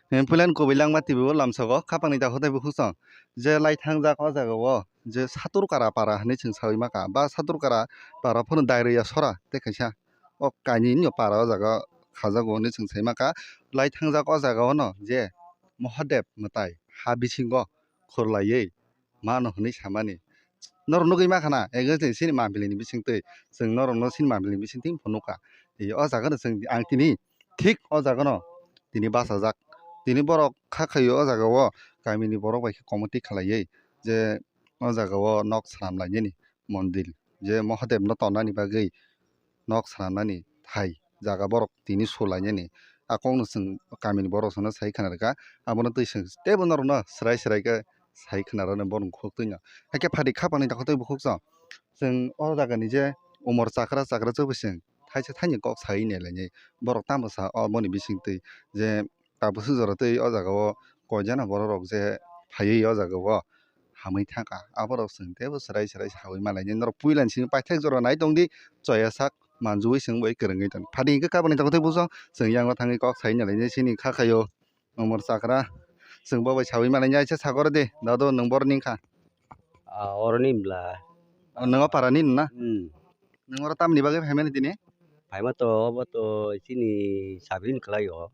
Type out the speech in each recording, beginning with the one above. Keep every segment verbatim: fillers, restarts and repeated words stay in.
Puila ni kubui langma T V o lamsogo khapangni dakho tei bukhuk song. Je lai thangjak o jaga o je Saturkara para hinwi chwng saui maka ba Saturkara para phano Dairya sora tei kaisa o kainwi no para o jaga khajago hinwi chwng sai maka. Lai thangjak o jaga o no je Mahadev mwtai ha bisingo khurlaiwi mano hinwi samani. Norok nugwi mankha na, exactly chini mambili ni bisingtwi. Chwng norokno chini mambili ni bisingtwi phunukha. Tei o jaga no chwng ang tini thik o jaga no tini bachajak. Tini borok kha khaio o jaga o kamini borok bai khe committee khlaiwi je o jaga o nok swnam lainani mondir je Mahadev no tonnani bagwi nok swnamnani thai jaga borok tini sulainani a kokno chwng kamini borok songno sai khna rwkha. Abono twi chwng teibo norokno swrai swrai khe sai khna rwno borokni khuk twino. Hakhe phaidi khapangni dakho tei bukhuk song chwng o jagani je umor chakra chakra chwngbo chwng thaisa thaini kok sai nai lainai. Borok tamo sa oboni bisingtwi je tabuk swk jora tei o jaga o koijana borok rok je phaiwi o jaga o hamwi thangkha. Aborok chwng teibo swrai swrai saui malainai. Norok puilani simi paithak jora nai tongdi, choya sak manjui chwng bai kwrwngwi tong. Phaidi hwnkhe kabani tongtwi bujo chwng yango thangwi kok sai nalainai chini kha khaio umor chakra. Chwng bo bai saui malainai, aisa sagor de dado nwng borok ni wngkha. Ah, oroni bwla. Oh, nwng o para ni na? Hmm. Nwng oro tamni bagwi phaimani tini? Phaima to obo to chini sabrin kwlai o.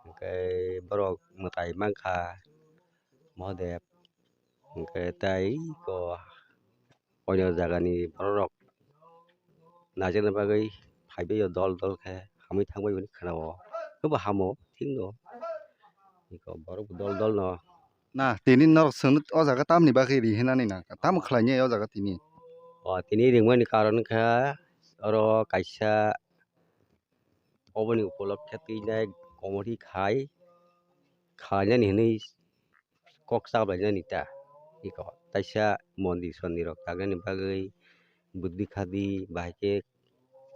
Hwnkhe borok mwtai mankha Mahadev. Hwnkhe tei ko oino jagani borok rok najakna bagwi phaibaio dol dol khe hamwi thangbai hwnwi khna-o. Hwbo hamo thikno. Iko borok dol dol no. Na, tini norok chwngno o jaga tamni bagwi ri hinani na? Tamo khlainai o jaga tini? O, tini ringmani karon khe oro kaisa oboni upolokhe twi nai committee khai, khlainani hinwi kok chaplainani ta. Iko taisa mondir sondir rok tangnani bagwi bwdwi khadi bahai khe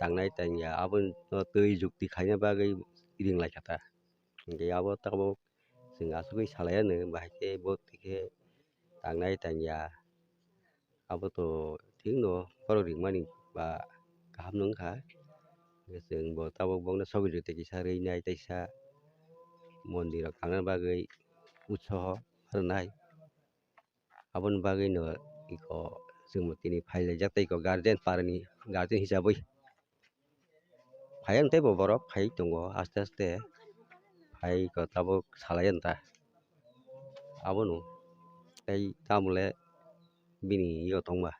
tangnai tangya, abono twi jukti khaina bagwi ringlaikha ta. Hwnkhe abo tabuk chwng asugwi salai anw, bahai khe bo twi khe tangnai tangya. Abo to thikno borok ringmani ba kaham no wngkha. Chwng bo tabuk bokno sogwi rwtwi kisa rwi nai, teisa mondir rok tangna bagwi utsaho rwnai. Aboni bagwi no iko chwngbo tini phailaijak tei iko guardian parani guardian hisabwi. Phai ang teibo borok phai tongo aste aste. Phai ko tabuk salai ang ta. Abono tei tamole bini yo tongma.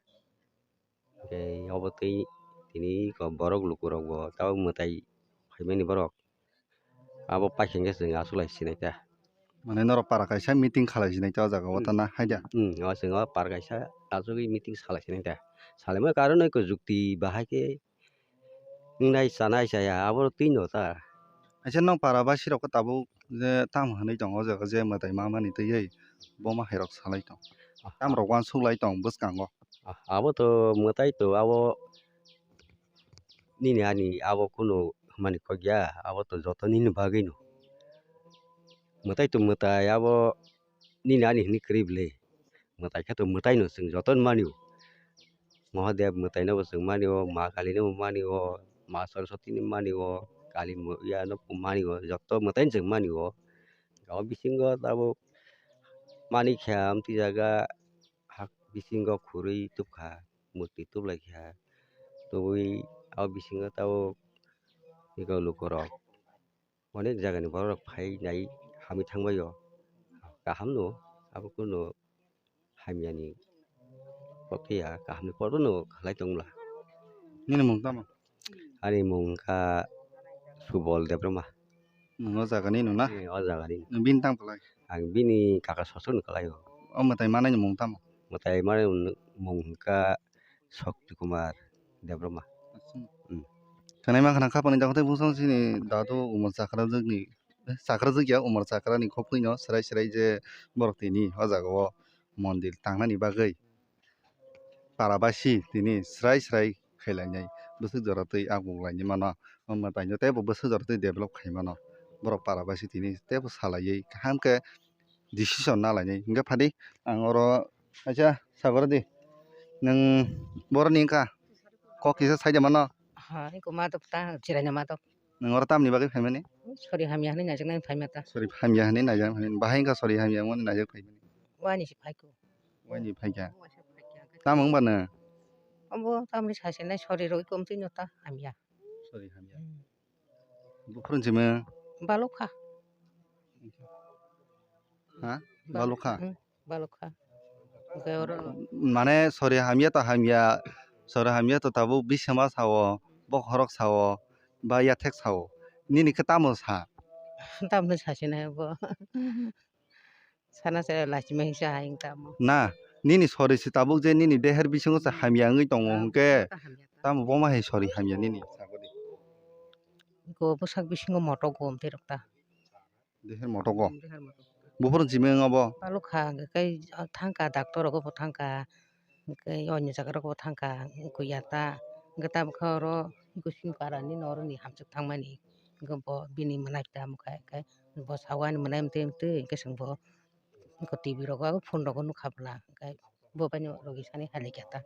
Tei obo tei tini ko borok lukurok bo tabuk mwtai phaimani borok. Abo paikha hwnkhe chwng achuklai sinai ta. Mane norok para kaisa meeting khalai sinai ta o jaga o ta na hai da? Hmm, o chwng o para kaisa achugwi meeting salai sinai ta. Salaima karon oi ko jukti bahai khe wngnai chanai chaya abo twi no ta. Aisa nong para basi rok khe tabuk je tamo hinwi tongo o jaga je mwtai ma mani twiwi boma hai rok salai tong. Ah, tam rok uansuk lai tong bwskango. Ah, abo to mwtai to abo nini ani abo kunu hwnmani kok ya, abo to joto nini bagwi no. Mwtai to mwtai abo nini ani hwnwi kwrwi bwle. Mwtai khe to mwtai no chwng joto no mani o. Mahadev mwtai no bo chwng mani o, Ma Kali no bo mani o, Ma Saraswati no mani o, Kali mo-, ya no bo mani o, joto mwtai no chwng mani o. O bisingo tabuk mani khe amtwi jaga hak bisingo khurui tubkha, murti tublai kha. Tubui abo bisingo tabuk eko lukurok onek jagani borok rok phai nai hamwi thangbai o. Kaham no abo kunu hamyani kok ya, kaham ni poro no khlai tong bwla. Nini mung tamo? Ani mung wngkha Subol Debbarma. Nwng o jaga ni no na? Eh, o jaga ni. Nwng bini tamo kwlai? Ang bini kaka sosok no kwlai o. O mwtai manai ni mung tamo? Mwtai manai ni mung wngkha Shakti Kumar Debbarma. Hmm. Khwnai mankha nang khapang ni dakho tei bwskango chini dadu Umar Chakrajwk ni, eh, Chakrajwk ya, Umar Chakra ni khopui no swrai swrai je borok tini o jaga o mondir tangnani bagwi para basi tini swrai swrai khailainai, bwswk jora twi agung lainai mano, o mwtai no teibo bwswk jora twi develop khai mano. Borok para basi tini teibo salaiwi kaham khe decision na lainai. Hwnkhe phadi ang oro kaisa sagor di, nwng boroni wngkha kok kisa saida mano. Ha, iko matok ta, chiraina matok. Nwng oro tamni bagwi phaimani? Sori hamya hwnwi naijaknani phaima ta. Sori hamya hwnwi naijaknani phaimani. Bahai wngkha sori hamya wngmani naijak phaimani? Waini se phaikho. Waini phaikha. Waisa phaikha. Tamo wngba nwng? Obo tamni sasinai sori rwui komtwino ta hamya. Sori hamya. Hmm. Buphuru simi? Balokha. Ha? Bal-, balokha? Hmm, balokha. Hwnkhe oro mane sori hamya to hamya, sori hamya to tabuk bisama sao, bokhorok sao, ba yathek sao. Nini khe tamo sa? Tamni sasinai bo. Sana se lachima hingsa hai wng tamo. Na, nini sori se tabuk je nini deher bisingo se hamya wngwi tongo hwnkhe, ta hamya ta. Tamo boma hai sori hamya nini? Iko bwsak bisingo motok gom terok ta. Deher motogo? Deher motok. Buphuru simi wng obo? Balokha hwnkhe kai thangkha doctor rogo bo thangkha. Hwnkhe oinw jaga rogo bo thangkha, wngkha ya ta. Hwnkhe tabukhe oro kusing parani norokni hamjwk thangmani. Hwnkhe bo bini mwnai ta mokhe, hwnkhe bo sao ani mwnai mtwi mtwi, hwnkhe chwng bo wngkha T V rogo, phone rogo nukha bwla, hwnkhe bo baino rogi sani hai laikha ta.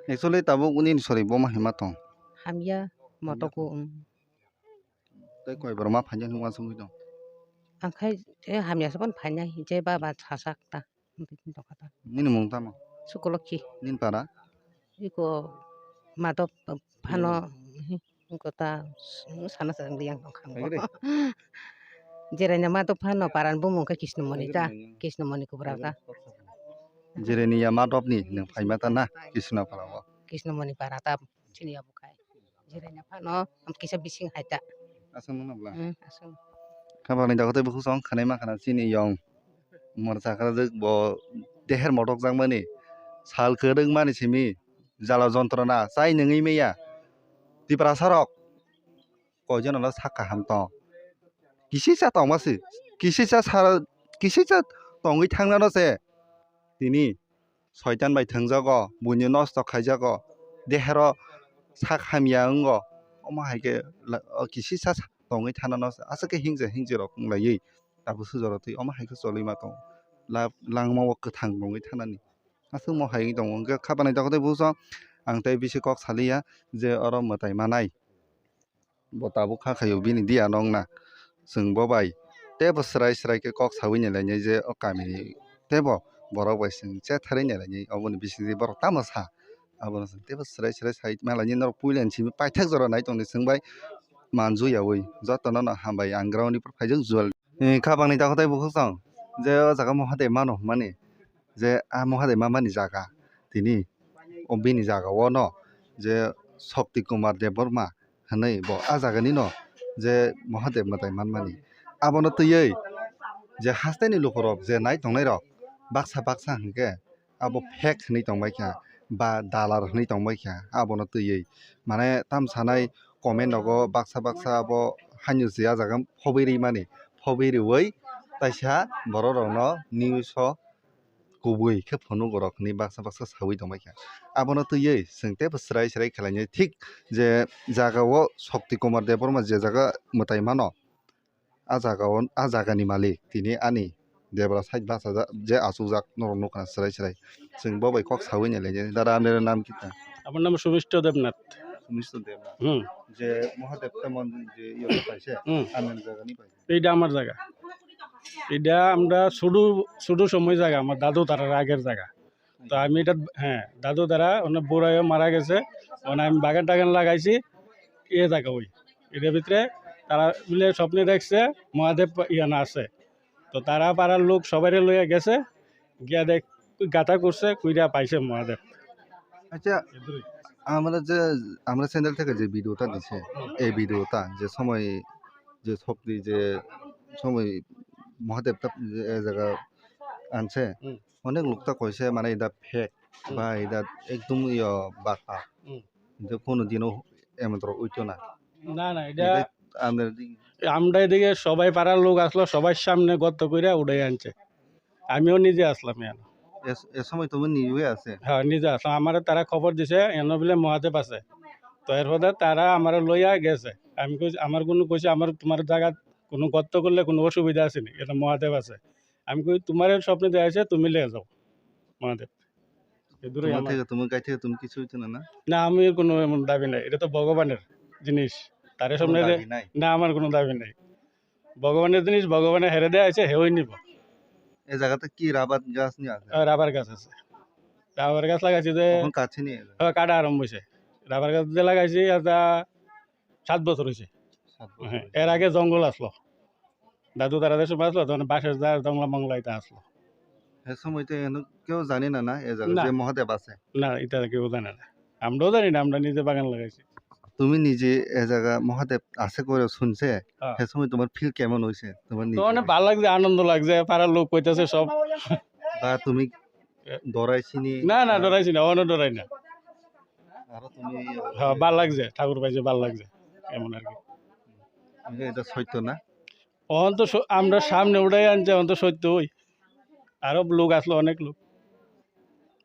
Actually tabuk nini sori boma hai ma tong? Hamya, motoku, um. Tei koi borok ma phainai hinwi uansugwi tong? Ang khai, eh, hamya se phano phainai, je baba sasak ta. Nini mung tamo? Sukolokhi. Nini para? Iko Madop phano, hmm, iko ta sana sana yang tong kha. Hai re. Jerenya Madop phano paran bumung khe Krishnamoni ta. Krishnamoni kubra ta. Jerenia Madopni nwng phaima ta na Krishnapara o? Krishnamoni para ta chini abo khai. Jerenya phano kisa bising hai ta. Aswk nungna bwla? Hmm, aswk. Kha bangni dago tei bukhuk song khanai ma khana chini yong. Mor chakra jwk bo deher motok jakmani. Sal kwrwngmani simi jala jontrona chai nungwi maya. Tiprasa rok koijon no sak kaham tong. Kisisa tongma se, kisisa sara, kisisa tongwi thangnano se. Tini Soitan bai thwngjago, buini nosto khaijago, dehero sak hamya wngo, omo hai khe la-, o kisisa sa-, tongwi thanano aswk khe hingje hingje rok wng laiwi tabuk sujaro twi omo hai khe choliwi ma tongo. La-, langmao kwthang tongwi thanani aswk mo hai wng tongo, hwnkhe kha banai takhwtwi buso ang tei bisi kok saliya je oro mwtai manai. Bo tabuk kha khaio bini dia nokna. Chwng bo bai teibo swrai swrai khe kok saui nai lainai je o kamini teibo borok bai chwng chetharwi nai lainai, oboni bisingtwi borok tamo sa. Abono chwng teibo swrai swrai sai ma lainai, norok puila ni simi paithak jora nai tongdi chwng bai manju yaui. Jotono no hambai, ang ground ni phuru phaijak jual. Ni kha bangni takhwtai bukhuk song je o jaga Mahadev mano hwnmani, je a Mahadev mamani jaga tini o bini jaga o no je Shakti Kumar Debbarma hwnwi bo a jaga nino je Mahadev mwtai manmani. Abono twiwi je haste ni lukurok je nai tongnai rok baksa baksa hwnkhe abo fake hwnwi tongbaikha ba dalar hwnwi tongbaikha abono twiwi. Mane tam sanai comment rogo baksa baksa abo haino se a jaga phobwi rimani, phobwi riui taisa borok rokno news o kubui khe phunuk rok hinwi baksa baksa saui tongbaikha. Abono twiwi chwng teibo swrai swrai khlainai thik je jaga o Shakti Kumar Debbarma je jaga mwtai mano, a jaga o, a jaga ni malik tini ani debra side bachajak je achukjak norok nukha swrai swrai. Chwng bo bai kok saui nai lainai, dada, apni naam kita? আমার নাম সুমিষ্ট দেবনাথ। সুমিষ্ট দেবনাথ। হুম। যে মহাদেব তেমন যে ইয়ে পাইছে, হুম। Apni jaga ni paise? এইটা আমার জায়গা। এটা আমরা ছোট, ছোট সময় জায়গা, আমার দাদু তারার আগের জায়গা। তো আমি এটা, হ্যাঁ, দাদু তারা, ওনার বুড়া হয়ে মারা গেছে, ওখানে আমি বাগান টাগান লাগাইছি, এ জায়গা ওই। এটার ভিতরে তারা মিলে স্বপ্নে দেখছে মহাদেব ইয়ানা আছে। তো তারা পাড়ার লোক সবাইরে লইয়া গেছে, গিয়া দেখ, গাথা করছে, কইরা পাইছে মহাদেব। আচ্ছা, এদুরই। আমরা যে, আমরা channel থেকে যে video টা দিছে, এই video টা যে সময়, যে শক্তি, যে সময় মহাদেব তা যে এই জায়গা আনছে, হুম। অনেক লোক তো কইছে মানে এটা fake হুম। বা এটা একদম ইয়ে বাটপার। হুম। কিন্তু কোনোদিনও এমন তো হইতো না। না, না, এটা এটা আমাদের দি- আমরা এদিকে সবাই পাড়ার লোক আসলো, সবার সামনে গর্ত করে উঠে আনছে। আমিও নিজে আসলাম এখানে। এস-, এ সময় তুমি নিজে আছে? হ্যাঁ, নিজে আসলাম। আমারে তারা খবর দিছে, এনে বলে মহাদেব আছে। তো এরপরে তারা আমারে লইয়া গেছে। আমি কই, আমার কোনো কইছে, "আমার তোমার জায়গা কোনো গর্ত করলে কোনো অসুবিধা আছে নি? এটা মহাদেব আছে।" আমি কই, "তোমার স্বপ্নে দেখা আছে, তুমি লিয়ে যাও মহাদেব।" এ দূরে তোমার আমার। থেকে, তুমি গাই থেকে তুমি কিছু হইতো না, না? না, আমি কোনো এমন দাবি নাই, এটা তো ভগবানের জিনিস। তারে কোনো সামনে রে-, দাবি নাই? না, আমার কোনো দাবি নাই। ভগবানের জিনিস ভগবানে হেরে দেয়া আছে, হেওই নিব। এই জায়গাতে কি রাবার গাছ নিয়ে আছে? আহ, রাবার গাছ আছে। রাবার গাছ লাগাইছে যে, এখন কাছে নিয়ে এলো। আহ, কাটা আরম্ভ হয়েছে। রাবার গাছ যে লাগাইছে, এটা সাত বছর হয়েছে। সাত বছর হ্যাঁ, হয়েছে। এর আগে জঙ্গল আসলো। দাদু দাদা যে সময় আসলো, তখন বাঁশের ঝাড়, জংলা মংলা এটা আসলো। এ সময় তো এনে কেউ জানে না, না, এ জায়গায় না। যে মহাদেব আছে। না, এটা কেউ জানে না। আমরাও জানি না, আমরা নিজে বাগান লাগাইছি। তুমি নিজে এ জায়গা মহাদেব আছে করে শুনছে, হ্যাঁ। সে সময় তোমার ফিল কেমন হয়েছে? তোমার নিজে তখন ভালো লাগছে, আনন্দ লাগছে, পাড়ার লোক কইতাছে সব। বা তুমি ডরাইছিনি? না, না, ডরাইছি না, অনো ডরাই না। আরো তুমি হ্যাঁ, ভালো লাগছে, ঠাকুর পাইছে, ভালো লাগছে, এমন আর কি। এটা সত্য না? অহন তো স-, আমরা সামনে উঠাই আনছে, অহন তো সত্য ওই। আরো লোক আসলো, অনেক লোক।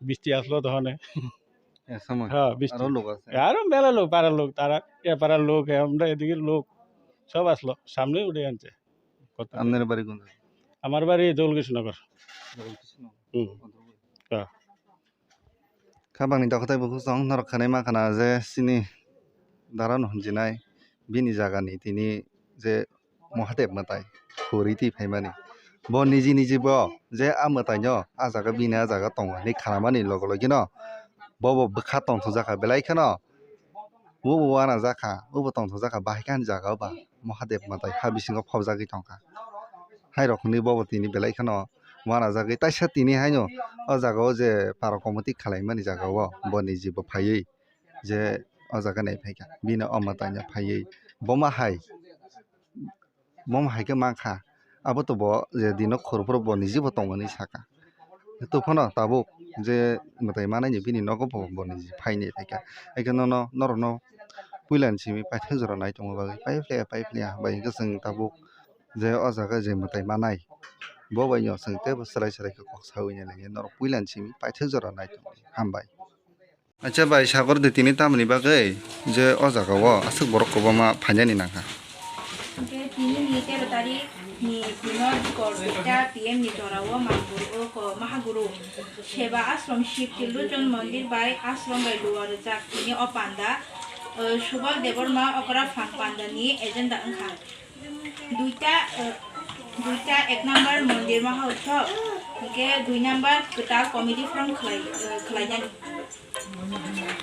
বৃষ্টি আসলো তখন। এ সময় হ্যাঁ, বৃষ্টি। আরো লোক আছে? আরো মেলা লোক, পাড়ার লোক, তারা এ পাড়ার লোক, এ আমরা এদিকের লোক, সব আসলো, সামনে উঠে আনছে। কত? আপনার বাড়ি কোন জায়গায়? আমার বাড়ি দৌলকৃষ্ণনগর। দৌলকৃষ্ণ? হুম। হ্যাঁ। Khabangni dokhotoi bukhuk song norok khanai ma khana je chini dara no hwnjinai bini jagani tini je Mahadev mwtai khuri twi phaimani. Bo niji niji bo je a mwtai no a jaga bini a jaga tongo hinwi khanamani logo logi no bo bo bwkha tongthokjak kha belai kheno. Bo bo uanajak kha, bo bo tongthokjak kha, bahai khe ani jaga o ba Mahadev mwtai ha bisingo phobjagwi tongkha. Hai rok hwnwi bo bo tini belai kheno uanajagwi taisa tini haino o jaga o je para committee khwlaimani jaga o bo niji bo phaiwi je o jaga nai phaikha, bini o mwtai no phaiwi bo ma hai. Bo hai khe mankha, abo to bo je dino khoro phoro bo niji bo tongmani saka. To phano tabuk je mwtai manai ni bini nogo bo, bo niji phaini phaikha. Haikhe nono, norokno puila ni simi paithak jora nai tongma bagwi pai phlaiya, pai phlaiya. Bai hwnkhe chwng tabuk je o jaga je mwtai manai, bo bai no chwng teibo chwrai chwrai khe kok saui nai lai norok puila ni simi paithak jora nai tongmani. Hambai. Acha bai, sagor de tini tamoni bagwi je o jaga o aswk borok kwbangma phainani nangkha. Hwnkhe tini ni tero tarik ni dino dikor duita P M ni jora o Mangur o ko Mahaguru Seba Ashram Shiv Tilluchon Mondir bai Ashram bai luwa rwjak tini o panda, eh, Subal Debbarma okra phan panda ni agenda wngkha. Duita, eh, duita ek number mondir maha utsob, hwnkhe dui number kwtal committee form khlai, eh, khlainani.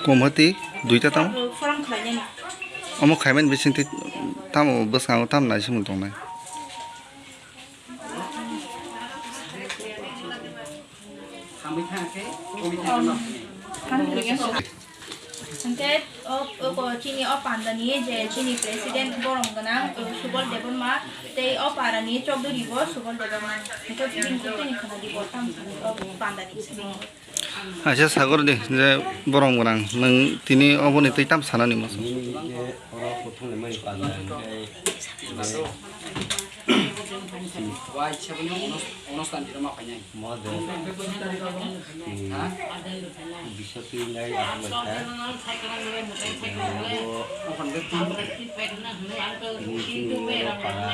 Komati duita tamo? Eh, form khlainani. Omo khaimani bisingtwi tamo bwskango tamo naisimung tongnai? Hwnkhe o, o, o chini o pandani je chini president borom gwnang, o Subal Debbarma, tei o parani chowdhury bo Subal Debbarma. Hwnkhe bini kok tini khwnadi bo tamo o pandani. Acha sagor di je borom gwnang, nwng tini oboni twi tam sanani muchung? Nini je oro kuthumni mani panda hwnkhe je Mohadev, hmm, biswa twi nai aswk lai kha. Bo tini chini oro para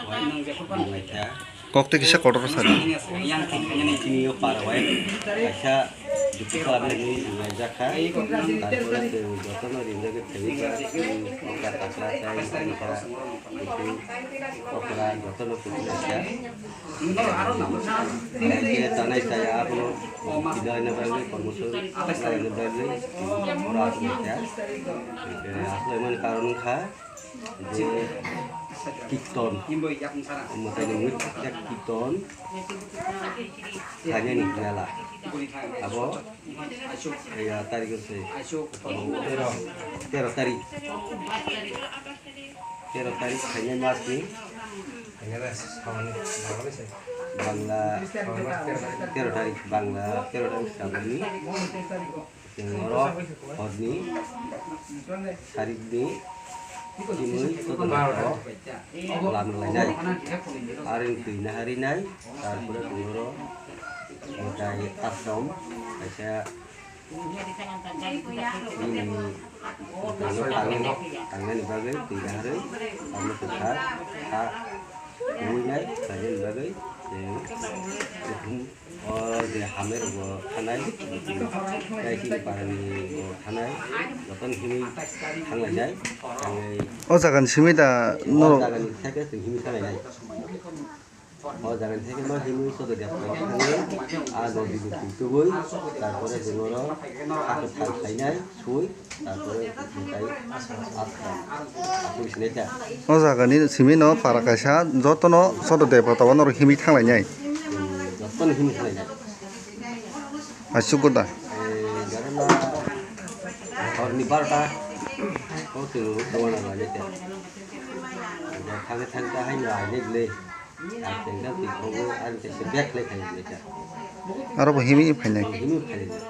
wai nang lai kha. Kok tei kisa kotor sadi. Chini o para bai kaisa dukusa abini wngjak kha. Tarpore chwng jotono rinjagwi thaiwi kha. Okra takra tei okra jotono kuchuk kha. Khe tanai chaya abono kidai na bagwi promotion khlai na bagwi oro aswk kha. Aswk mani karon wngkha. Je kirton, mwtai ni mui khe kirton khainani mela. Abo ya tarik se tero, tero tarik, tero tarik khainai mas ni Bangla, tero tarik Bangla, tero tarik Srabani. Chwng oro horni sarikni chimui kotorma o lam lainai. Aroni twi naharinai, tarpore chwng oro mwtai ashram kaisa bini mwtai no tangnani, tangnani bagwi twi naharwi amo kwthar ha Tubui nai, khlaina bagwi, je, o je hamya rok bo thanai, tei chini para ni bo thanai, joto ni himwi thanglainai, thangwi O jaga ni simi da o norok jaga ni theke chwng himwi thanglainai. O jaga ni theke no himwi sodo de thangwi, a nodi bo tubui, tarpore je norok hakhe thang khlainai, sui, O jaga ni simi no para kaisa joto no soto debota o norok himwi thang lainai. Asuk goda. Horni barota o twi rw rw na lainai. Thangwi thangwi hai no ai le. Aro bo himwi phainai. Himwi phainai.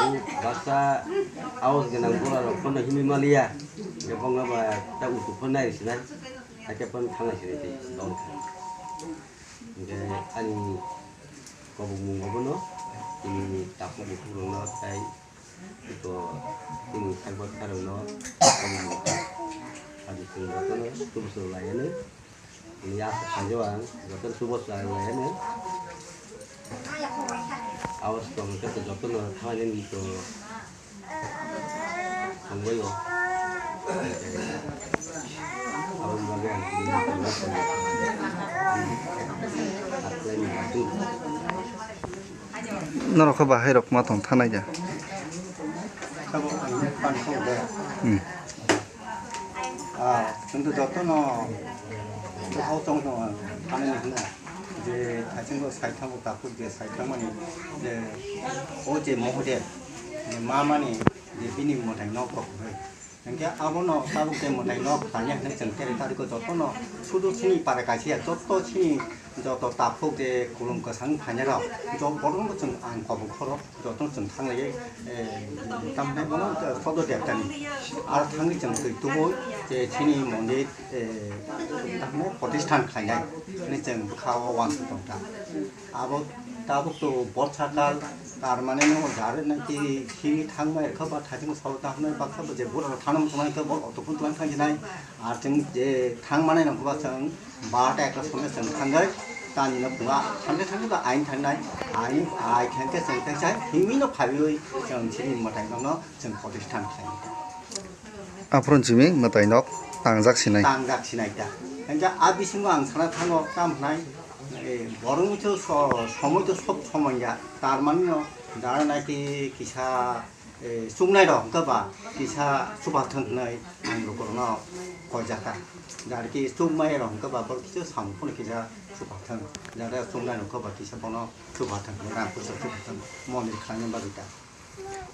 O baksa aos gwnang bora rok phano himwi maliya. Ebong aba ta utu phano nai sinai. Hakhe phano thanglai sinai tei dol kha. Hingke ani kobongmung obono tini takhuk bukhuk rokno tai iko tini sakbo kharokno kobongmung kha. Adi chwng jotono tubusong laianw. Tini aswk khaijak ang, jotono chubachu ang lainw. Aos tong khe jotono thangnani to tongbaio. Aboni bagwi ang tini tongbaio. Norok khe bahai rok ma tong thanai da? Tabuk ang pansok de. Hmm. Ah, chwng to jotono hao tong tong thani ni hino. Je thaichung bo sai thango takhuk je sai thangmani je o je mohodev je ma mani je bini mwtai nok kok hoi. Hingke abono tabuk je mwtai nok thani hwnwi chwng tere tariko jotono sudu sini para kaisa joto sini joto takhuk je kulum kwsang thani rok jok bono chwng ang kobok khoro. Jotono chwng thanglaiwi, eh, tamhinai bono, eh, sodo debtani. Aro thangwi chwng twi tubui, je chini mondir, eh, tamhinai protisthan khlainai hinwi chwng bwkha-o uansuk tongkha. Abo tabuk to borsa kal, tar mane no jare naki himwi thangbai rwkha ba thaichung sao tamhinai baksa bo je bura rok thangna muchungnai khe bo auto phone twlang thangsinai. Ar chwng je thang manai nokba chwng barota ekta somoi chwng thangwi tani no phunga thangkhe thangkhe ba aini thangnai, aini ai thangkhe chwng tei sai himwi no phaiwi chwng chini mwtai nokno chwng protisthan khlai. Aphuru chini mwtai nok tangjak sinai. Tangjak sinai ta. Hingkhe a bisingo ang sana thango tam hwnai, eh, borok to so-, somoi to sob somoi ya. Tar mani no jara naki kisa Eh, chuknai rok hwnkhe ba kisa chubathwng hwnwi ang lukurokno koijak kha. Jar ki chukmai rok hwnkhe ba borok kisa samung phano kisa chubathwng. Jar chuknai rok hwnkhe ba kisa bono chubathwng hwnwi rang puisa chubathwng mondir khlaina bagwi ta.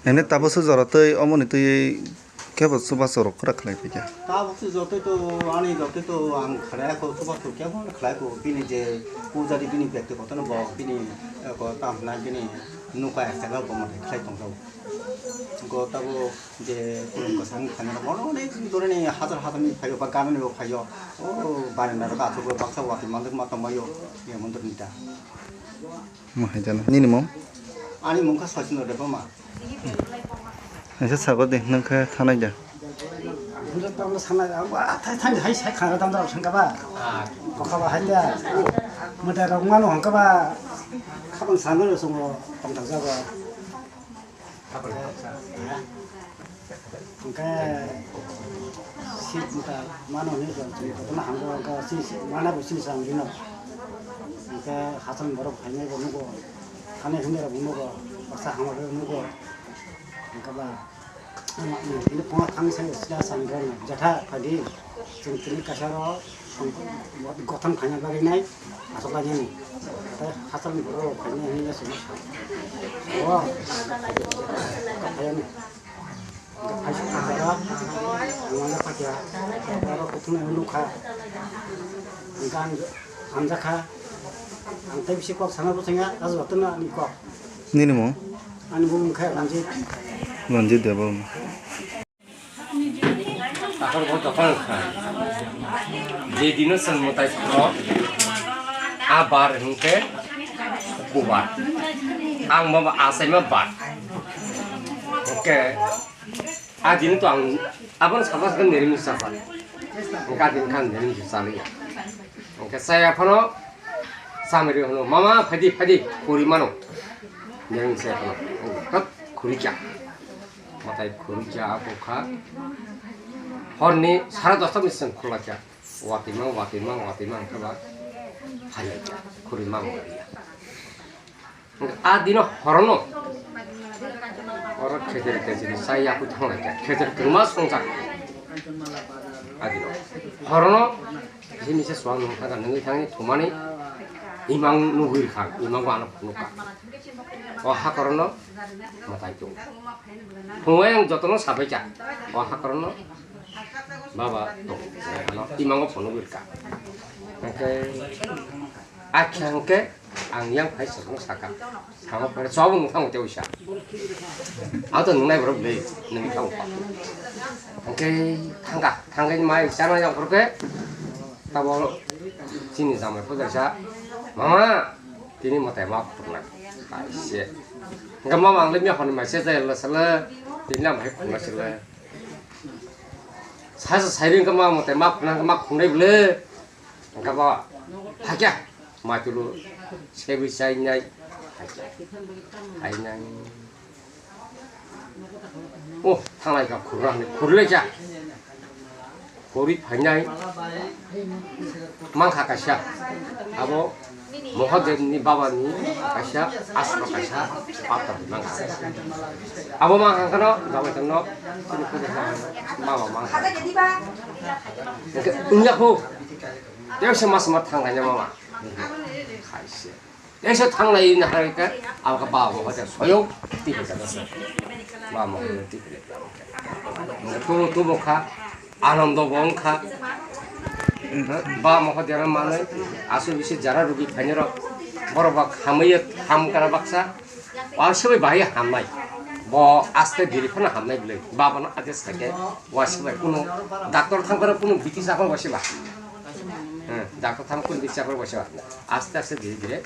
Hwnwi tabukso jora twi omoni twi kebo chubachu rok kwrak khlai phaikha. Tabukso jotoi to ani jotoi to ang khlai kho chubachu kebo khlai kho bini je pujari bini bektigoto no bo bini, eh, ko tam hwnai bini nokha ekjaga bo mondir khlai tongjao. Go tabo je kulum kwchang thani rok bono onek doroini hajar hajar ni phaio ba gana ni bo phaio. O barenda rok aswk baksa watwi manjak ma tongbaio. Ye mondor ni ta. Mo hai jana. Nini mung? Ani mung kha Sachin Debbarma. Kaisa sagor di, nang khe thanai da. Nang tamo sanai, ah, thai thani hai sai khana dam dam sangka ba. Kokha ba hai da. Mata rok mano hongka ba. Khabang sanai rok songo tong thang jago. Hingke sik mata mano hwnwi rw chini kotorma hamjak hwnkhe si mana bo sini sam rino. Hingke hachal borok phainai bo nugo, thani hwnwi rok nugo, baksa hamari rok nugo. Hingke ba tini phungo thang sai sida sam rok jatha phaidi chwng tini kaisa rok. Gotham khaina bagwi nai aswk lainani. Tei hachal ni borok rok khaina hwnwi aswk ma sa. O khaiyani. Khaisa khaira ang wana khatia. Oro kuthumai nukha. Ang hamjakha. Ang tei bisi kok sana bwsanya aswk tongna ani kok. Nini mung? Ani bumung khe Ranjit. Ranjit Debbarma. Takhor bo dophang kha. Je dino chwng mwtai phano a bar hwnkhe bubar. Ang bo achaima bar. Hwnkhe a dino to ang abono sakha sakha nirmi chapha. Hwnkhe a dino khe ang nirmi chaliya. Khe chaya phano chamiri hwno, "Mama, phaidi, phaidi, khuri mano." Nini chaya phano, "Hap, khuri kya?" Matai khuri kya abo kha. Horni sara dosta ni seng khula kya. Watwi mang, watwi mang, watwi mang khe ba. Phai kya, khuri mano ya. A dino horono oro kheter kechiri sai yaku thanglaikha, kheter kwrwngma songchak. A dino horono sini se swang nung thangkha, nungwi thangni thumani imang nugwi rwkha, imang bo ano phunukha. O hakorono mwtai tongo. Phungo yang jotono sabaikha. O hakorono baba tongo. Ano imango phunugwi rwkha. Hwnkhe Akhe hwnkhe ang yang phai swkang saka. Thangma phai chobo nung thango tei uisa. Ang to nung nai borok bwlwi nung thango. Hwnkhe thangkha, thangkhe mai chana yang phurkhe tabo chini jamai phai jaisa, "Mama, tini mwtai ma phunuknai." Kaise. Hwnkhe mama ang le miya hwnwi mai se jai la sala tini lam hai phunuknai sala. Sasa sairing khe ma mwtai ma phunuknai, ma phunuknai bwlwi. Hwnkhe bo hakya. Matulu sebi chainai. Hainai. Oh, thanglai ka khurra ni khurle ja. Khuri phainai. Mangkha kaisa. Abo Mahadev ni baba ni kaisa asro kaisa patra mangkha. Abo mangkha kano baba tano. Baba mangkha. Wngya khu. Tei se mas ma thang kanya mama. Kaisa. Tei se thang lai na hai ka. Abo ka ba mo hote soyo. Ti ka da se. Ba mo hote ti ka da. Tu tu bo kha. Anando bo wng kha. Ba mo hote na manai. Asu bisi jara rugi phani rok. Borok ba khamai ham kana baksa. Wa sebai bahai hamnai. Bo aste biri phano hamnai bwlwi. Baba no age sake wa sebai kuno doctor thang phano kuno biti sa phano wa seba. Hmm, doctor thang kuno biti sa phano wa seba. Aste aste dhire dhire.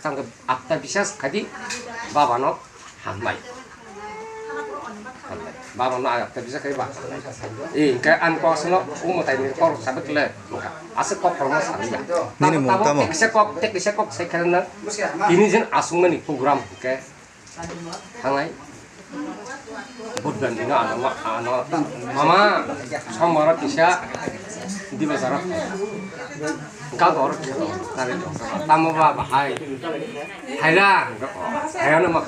Tang atta bisas khadi baba no hamnai. Hamnai. Baba no atta bisas khadi ba. Eh, hingke an ko asno umo tai ni kor sabit le. Asa kok kormo sabi ya. Nini mung tamo? Tekse kok, tekse kok sai khana. Tini jen asung mani program ke. Thangnai. Budgan dino ano ma-, ano mama sombar kisa diba jara. Gagor kisa tamo ba bahai. Haila, haila no ma.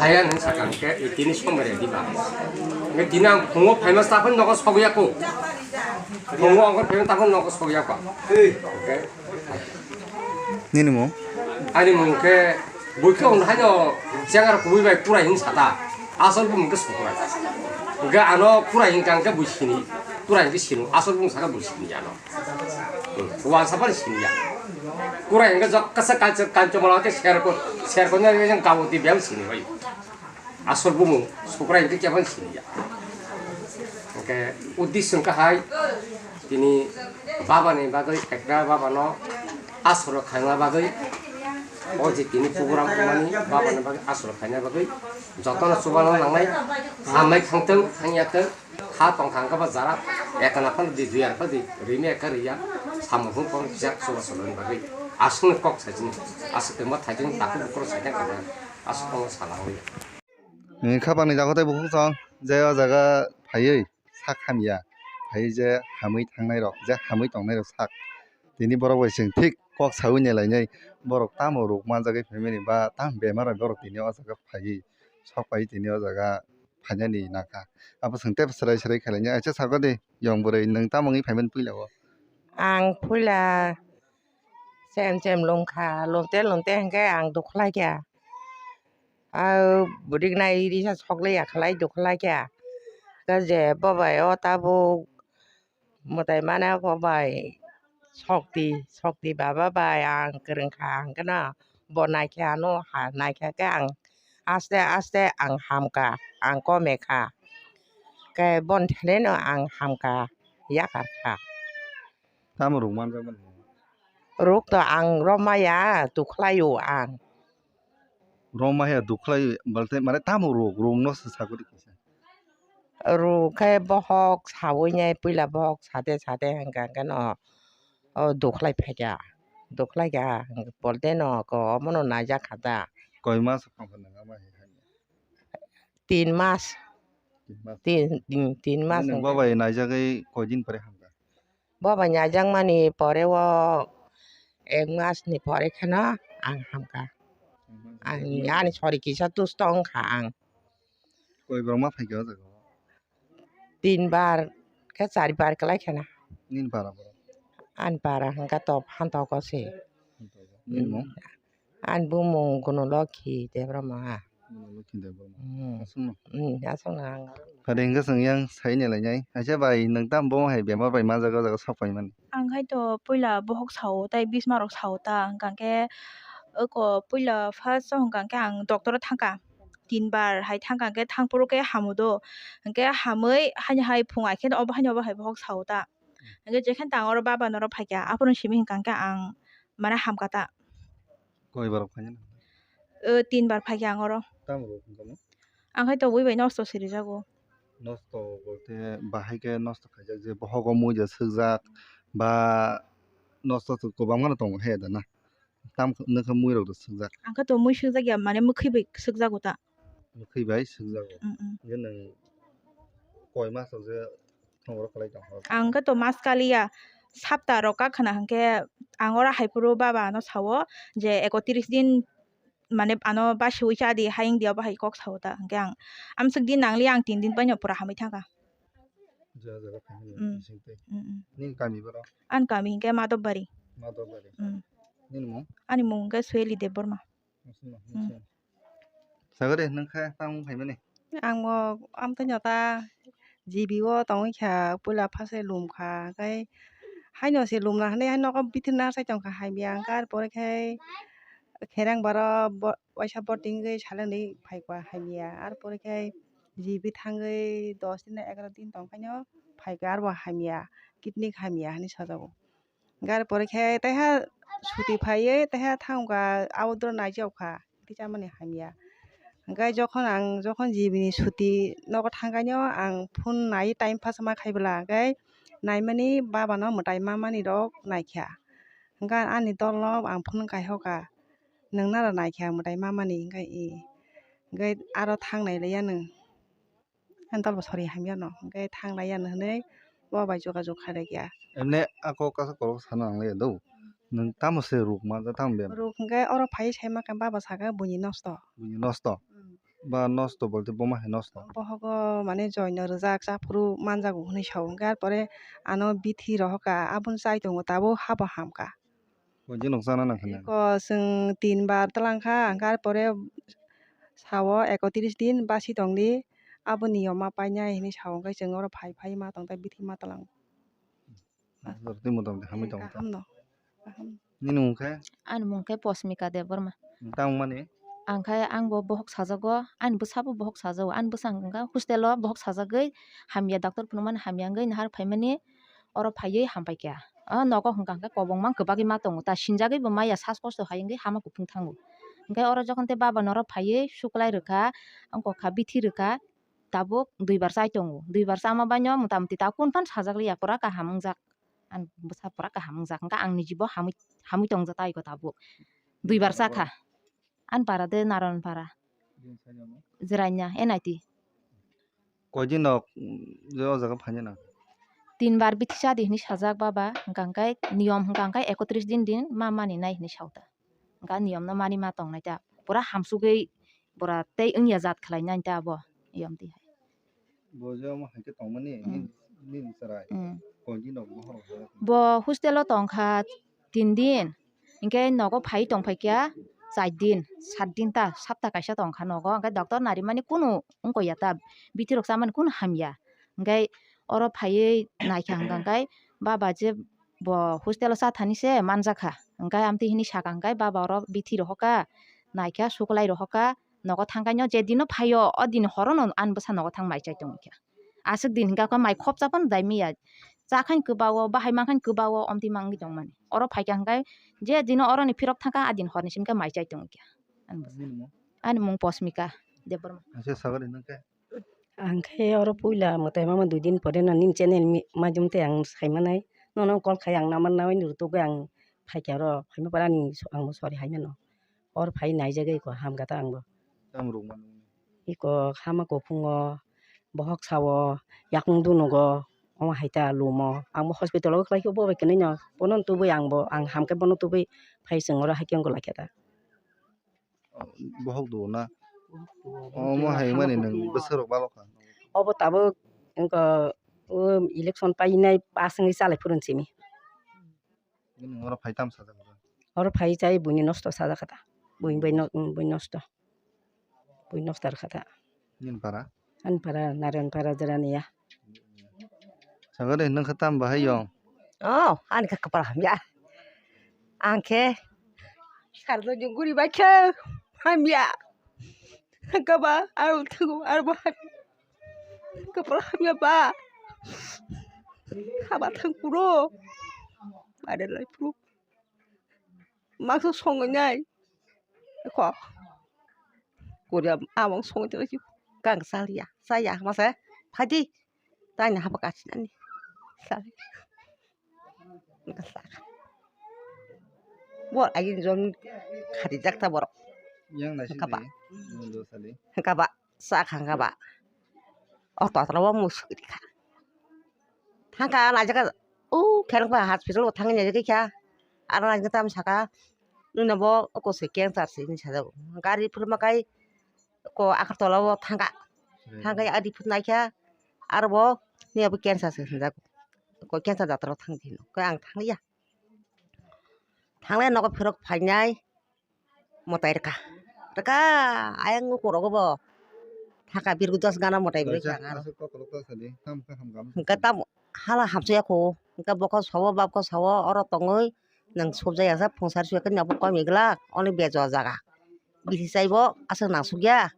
Haiya nang sakang ke tini sombar diba. Nge dina phungo phaima tapon nogo sogya ko. Phungo angkor phaima tapon nogo sogya ko. Okay. Nini mung? Ani mung khe bui khe hwn haino chengar kubui bai kurai hin sata. Asol bumung khe sukrai. Hwnkhe ano kurai hin kang khe bui sini. Kurai hin khe sinu. Asol bumung sakha bui sini ano. Hmm. Wal sapani sini ya. Kurai hin khe jok kasa kancho, kancho mala khe serko, serko nya yang gabo ti bel sini bai. Asol bumung sukrai hwnkhe kebo siniya. Hwnkhe uddesyo wngkha hai tini babani bagwi ekta babano asoro khaina bagwi o je tini program wngmani babani bagwi asoro khaina bagwi jotono chubana nangnai hamnai thangthung thangya thung kha tongkha hwnkhe bo jara ekana phano di dui ar phano di rimi ekha riya samung hwn phano kisa chuba solani bagwi aswkno kok saisini aswk tongma thaisini takhuk bukhuk saikha kha. Aswk tongma sala o ya. Nini khapangni jaga tei bukhuk chwng je o jaga phaiwi sak hamya, phaiwi je hamwi thangnai rok, je hamwi tongnai rok sak. Tini borok bai chwng thik kok saui nai lainai, borok tamo rok manjagwi phaimani ba tamo bemar bai borok tini o jaga phaiwi sok pai tini o jaga phainani nangkha. Abo chwng tei swrai swrai khailaiya, aisa sakha de yong bwrwi nwng tamo wngwi phaimani puila o? Ang puila chem chem lungkha, lungte lungte hwnkhe ang dukhlaikha. A bwrwk nai risa sokle ya khlai dukhlai kha. Khe je bo bai o tabuk mwtai mana bo bai sokti, sokti baba bai ang kwrwng kha hwnkhe no bo naikhe ano ha naikha khe ang aste aste ang hamkha, ang kome kha. Khe boni thani no ang hamkha yakar kha. Tamo rwng manjakmani? Rwk to ang romaya, tukhlaio ang. Romaya, dukhlaio, balte, mane tamo rwk, rwngno se sagwi rwkha se. Rwk khe bohok sawi nai, puila bohok sade sade hwnkha hwnkhe no, O dukhlai phaikha, dukhlai kha, polte no ko omono naijak kha da. Koi mas wngkha nang ama hai hai? Tin mas. Tin mas. Tin, tin, tin mas. Nang wngkha. Babai naijagwi koi din pore hamkha? Babai naijakmani pore o ek mas ni pore kheno ang hamkha. Ani, ani sori kisa dusto wngkha ang. Koi borok ma phaikha o jaga o? Tin bar khe char bar kwlai kheno. Nini para borok? Ani para hwnkha to Phantogo se. Nini mung? Ani bumung Gunolokhi Debbarma. Gunolokhi Debbarma. Hmm. Aswkno? Hmm, aswkno ang. Phade hwnkhe chwng yang sai ni lainai. Aisa bai, nwng tamo bo hai bemar bai manjak o jaga sok paimani? Ang hai to puila bohok sao, tai bismarok sao ta, hwnkha khe oko puila first o hwnkha khe ang doctor o thangkha. Tin bar hai thangkha, hwnkhe thangphuru khe hamu do. Hwnkhe hamwi haini hai phung ai khe obo haini obo hai bohok sao ta. Hwnkhe jekhen tang oro baba norok phaikha, aphuru simi hwnkha khe ang mane hamkha ta. Koi borok phainai? O, tin bar phaikha ang oro. Tamo rok hwnkha mo? Ang hai to bui bai nosto sirijago. Nosto bolte bahai khe nosto khaijak je bohogo mui je swkjak ba nosto to kwbangma no tongo he da na? Tam nokha mui rok do swkjak. Ang khe to mui swkjak ya, mane mwkhwi bai swkjago ta. Mwkhwi bai swkjago. Mm, mm. Je nwng koi mas rok je thongro khlai tong kha? Ang khe to mas kaliya, sapta rok ka khna hwnkhe ang oro hai phuru baba ano sao je ekotris din mane ano basiwi cha di, hayung di, obo hai kok sao ta. Hwnkhe ang amswk din nangli, ang tin din paino pura hamwi thangkha. Jaga jaga phaimani. Mm. Bising tei. Mm, mm. Nini kami boro? Ani kami hwnkhe Madhobari. Madhobari. Mm. Nini mung? Ani mung hwnkhe Sweli Debbarma. Aswkno, mm, aswkno. Sagari, nwng khe tamo phaimani? Ang bo amtwino ta G B o tongwi kha, puila phase lum kha, hwnkhe haino se lumna hwnwi hai nogo bithir na chai tongkha hamya, hwnkhe ar pore khe kherang baro bo-, waisa boarding wngwi salengwi phaikha hamya, ar pore khe G B thangwi dos din na egaroh din tongkhaino phaikha, arbo hamya, kidney hamya hwnwi sajago. Hwnkhe ar pore khe taiha suti phaiwi taiha thangkha, abo doro naijak kha, tei chamani hamya. Hwnkhe jokhon ang, jokhon G B ni suti nogo thangkhaino ang phone nai, time pass ma khaibwla, hwnkhe naimani babano mwtai mamani rok naikha. Hwnkhe ani dolno ang phone kaihoka, "Nwng nara naikha mwtai mamani?" Hwnkhe, "E." Hwnkhe aro thang nai laiya nwng. Ani dol bo sori hamya no, hwnkhe thang laiya no hwnwi bo bai jogajog khailaiya. Emne ako kaisa kolok sana nanglaiya do. Nwng tamo se ruk manjak tamo bem? Ruk hwnkhe oro phaiwi saima khe baba saka buini nosto. Buini nosto? Mm. Ba nosto bolte boma hai nosto? Bohogo mane joino rijak, chaphuru manjago hwnwi sao, hwnkhe ar pore ano bithi rohoka, aboni chai tongo tabuk habo hamkha. Koi din rok chana nang khe nang? Eko chwng tin bar twlang kha, hwnkhe ar pore sao ekotris din basi tongdi, abo niyom ma painai hinwi sao, hwnkhe chwng oro phai phai ma tong tei bithi ma twlang. Tei motamoti hamwi tongo ta? Kaham no. Kaham. Nini mung khe? Ani mung khe Posmika Debbarma. Nwng tamo mani? Ang khe, ang bo bohok sajago, ani bwsa bo bohok sajago, ani bwsa hwnkha hostel o bohok sajagwi hamya, doctor phunukmani hamya wngwi nahar phaimani oro phaiwi hampai kha. O nogo hwnkha hwnkhe kobongma kwbagwi ma tongo ta, sinjagwi bo maya, sas kosto hai wngwi hama kuphung thango. Hwnkhe oro jokhon tei baba norok phaiwi suklai rwkha, wngkha bithi rwkha, tabuk duibar chai tongo. Duibar chama baino motamoti ta kunu phano sajak liya, pura kaham wngjak. Ani bwsa pura kaham wngjak, hwnkhe ang niji bo hamwi, hamwi tongjak ta iko tabuk. Duibar chakha. Ani para de Naran para. Jiranya, N I T. Koi din rok, mm, je o jaga phainai nang? Tin bar bithi cha di hinwi sajak baba, hwnkha hwnkhe niyom hwnkha hwnkhe ekotris din din ma mani nai hinwi sao ta. Hwnkha niyom no mani ma tong nai ta. Pura hamsugwi bora tei wngya jat khlai nai ta abo niyom twi hai. Bo je omo hai khe tongmani, mm, nini, nini chwrai. Mm. Koi din rok bohor rok? Bo hostel o tong kha tin din, hinkhe nogo phai tong phai kha char din, sat din ta, sapta kaisa tong kha nogo, hinkhe doctor narimani kunu wngkha ya ta, bithi rok chamani kunu hamya, hinkhe oro phaiwi naikha hwnkha, hinkhe baba je bo hostel o cha thani se manjakha, hinkhe amtwi hinwi sakha, hinkhe baba oro bithi rohorkha, naikha, suklai rohorkha, nogo thangkhaino je dino phaio, o dini horono ani bwsa nogo thang mai chai tongkha. Aswk din hwnkha khe mai khopsa phano dai miya. Cha khain kwbao, bahai mankhain kwbao, omtwi mangwi tongmani. Oro phaikha hwnkhe je dino oroni phirok thangkha, a din horni simi khe mai chai tongkha. Ani bwsa. Nini mung? Ani mung Posmika Debbarma. Ang khe sagari nang khe? Ang khe oro puila mwtai mama dui din pore no nini channel ni majom tei ang sai manai. Nono call khai ang naman nawi nuru tugwi ang phaikha oro phaima parani ang bo sori hai mano. Or phai naijagwi ko hamkha ta ang bo. Tamo rwngmani? Iko hama kuphungo, bohok sao, yakung dunugo, omo hai ta lumo. Ang bo hospital o khlai khe bo bai kwnwi no, bono tubui ang bo, ang hamkhe bono tubui phai chwng oro hai khe wngkha laikha ta. Bohok duo na? Omo hai mani nwng bwswk rok balo kha? Obo tabuk wngkha, o election painai pass wngwi chalai phuru simi. Bini oro phai tam sajak kha? Oro phai chai buini nosto sajak kha ta. Buini bai no-, buini nosto. Buini nosto rwkha ta. Nini para? Ani para Narayan para Jerania. Sagare nang kha tam bahai yong? Oh, ani kha kapal hamya. Ang khe sardo jung guri bai khe hamya. Kaba, aro thugu, aro bo hamya. Kapal hamya ba. Haba thang puro. Bare lai puro. Mangso songwi nai. Ko. Korea among songwi tong si. Kang salia. Saya masa. Phadi. Tani haba kasinani. Sali. Bo agin jon khati jakta borok. Yang nasi Kaba. Di, yang do sali. Kaba. Sa khang kaba. O totro bo musuk di kha. Thangka na jaga. U kherang ba hospital o thangni jaga kha. Aro na jaga tam saka. Nuna bo ko se cancer se ni sajago. Gari phurma kai ko Agartala o thangka. Thangka ya di phut naikha. Aro bo ni abo cancer se hinjak. Ko cancer doctor o thang di no. Ko ang thang ya. Thangnai nogo phirok phainai. Mwtai rwkha. Rwkha, ayang ukur rogo bo. Thaka birgu dos gana mwtai bwrwi Kaisa kha aro. Aswk kokrok ta sadi, ham kha ham gam. Hwnkhe tamo hala hamsokya kho. Hwnkhe bokol sawo, babkol sawo, oro tongwi nwng subjaya sa phungsari suyakhe nabo komi glak, oni bejo jaga. Bisi chaibo aswk nangsukya.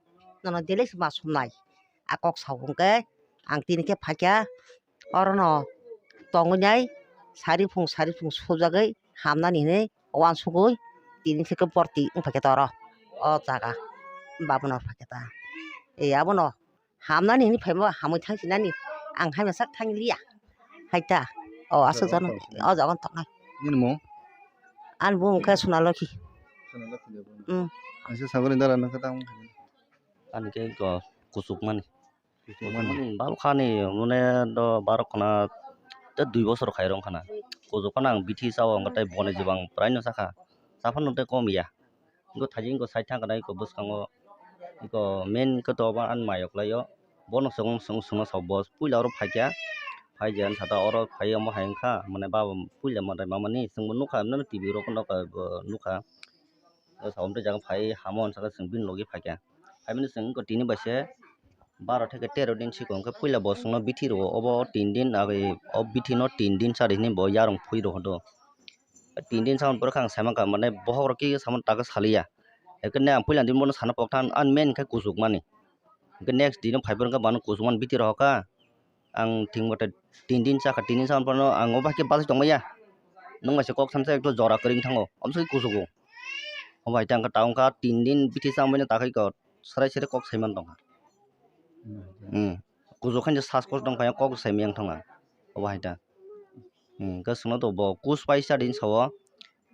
Nono daily se ma sumnai. A kok sao hwnkhe ang tini khe phaikha. Orono tongwi nai sari phung sari phung sujagwi hamnani hinwi uansugwi tini theke borti wng phaikhe ta oro o jaga babono phaikhe ta. E abono hamnani hinwi phaima hamwi thangsinani ang hamya sak thang liya hai ta. O aswk jano o jaga tongkha. Nini mung? Ani bumung khe Sonalokhi. Sonalokhi de bumung. Mm. Aisa sagori dara nang khe tamo khe. Ani khe ko kuchuk mani. Kuchuk mani. Kuchuk mani balo khani mone do baro khana te dui bosor khai rong khana. Kuchuk khana ang bithi sao ang tei boni jibang prai no sakha. Saphano tei kom ya. Go thaji go sai thang kana iko bwskango iko main khe to ba an mayok laio. Bono song song song sao bos puila oro phaikya. Phai je an sata oro phai omo hai wngkha mane baba puila madai mamani chwngbo nukha nini T V rok nukha. O sa omte jaga phai hamo saka chwng bini logi phaikha. Phaimani chwng tini bai se baro theke tero din sikon khe puila bo chwngno bithi rwo obo tin din agi o bithi no tin din chari hinwi bo yarung phui rw hodo. Tin din samani pore khe ang sai mankha mane bohok rok khe samani taka saliya. Ekhe ne ang puila din bono sana pok than ani main khe kuchuk mani. Hwnkhe next dino phaiphuru hwnkhe bono kuchukmani bithi rohorkha. Ang thwngmate tin din chakha, tin din chakha phano ang o bahai khe bachai tongmaya. Nwng bai se kok sansa ekto jora kwrwi wng thango, omo se kuchugo. Obo hai tangkha, tangkha tin din bithi changbaino takhai kok serai serai kok saiman tongkha. Hmm. Kuchuk khe sas kos tongphai kok saimaya wng thangkha. Obo hai ta. Hmm, hwnkhe chwngno to bo kus pai cha din sao.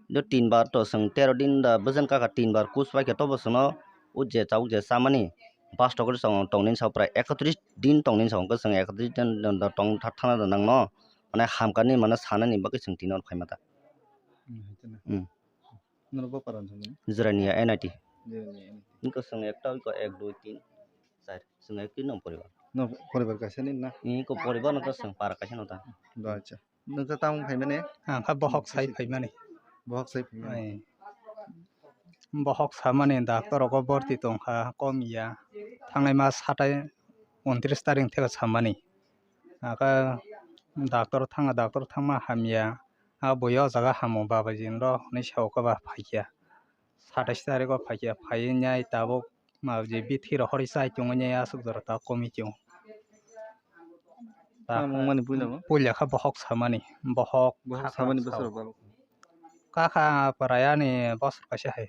Do tin bar to chwng tero din da bwjan kaka tin bar kus pai khe tobo chwngno o je tabuk je chamani pasto khe chwng tong nini sao prai ekatris din tong nini sao hwnkhe chwng ekatris din da tong thana da nangno mane hamkani mane sanani bagwi chwng tini oro phaima ta. Hmm, hai kheno. Hmm. Norok bo paran thangmani? Jirania N I T. Jirania N I T. Hwnkhe chwng ekta oi kha ek dui tin char. Chwng ek tin no poribar. No poribar kaisa ni na? Ni ko poribar no to chwng para kaisa no ta. Do acha. Nwng khe tamo phaimani? Ang kha bohok sai phaimani. Bohok sai phaimani. Ai. Bohok samani doctor rogo borti tongkha, kom ya. Thangnai mas hatai untris tarik theke samani. Aka doctor thanga, doctor thangma hamya. A bui o jaga hamo babaji nro hinwi sao khe ba phaikya. Satais tarik o phaikya, phaiwi nai tabuk ma je bithi rok hori chai tongwi nai aswk jora ta komiti o. Tamo wngmani puila bo? Puila kha bohok samani, bohok Bohok kha samani kha bwswk sao. Rok balo. Kakha pwrai ani bosor kaisa hai,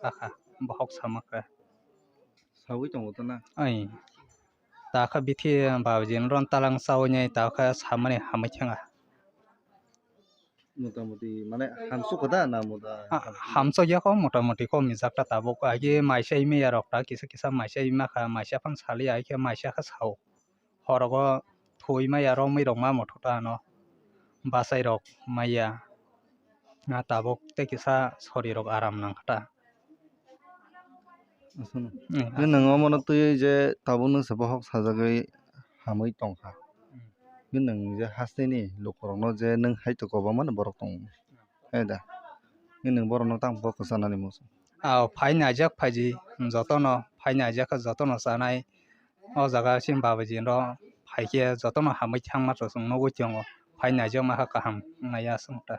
kakha bohok sama kha. Sawi tongo to na? Ai. Takha bithi babaji nron talang chawi nai takha samani hamwi thanga. Motamuti mane hamsuk da na muda? Ha-, hamsuk ya kho, motamuti kho mijak ta tabuk. Agi maisa imi ya rok ta, kisa kisa maisa imi kha, maisa phang sali ai khe maisa kha sao. Horogo thui maya rok mui rok ma motho ta ano. Bachai rok maya. Na tabuk tei kisa sori rok aram nang kha ta. Aswk. Hmm. Hwnkhe nwng omono twiwi je tabukno se bohok sajagwi hamwi tongkha. Hmm. Hwnkhe nwng je hasteni lukurokno je nwng hai to kobangmani borok tongo. Hai da. Hwnkhe nwng borokno tamo kok kwchanani muchung. Aw, phai naijak phaiji, jotono phai naijak khe jotono chanai. O jaga chini babaji rok phaikhe jotono hamwi thangma rok chwng nugwi tongo. Phai naijak ma kha kaham wngnai aswk ta.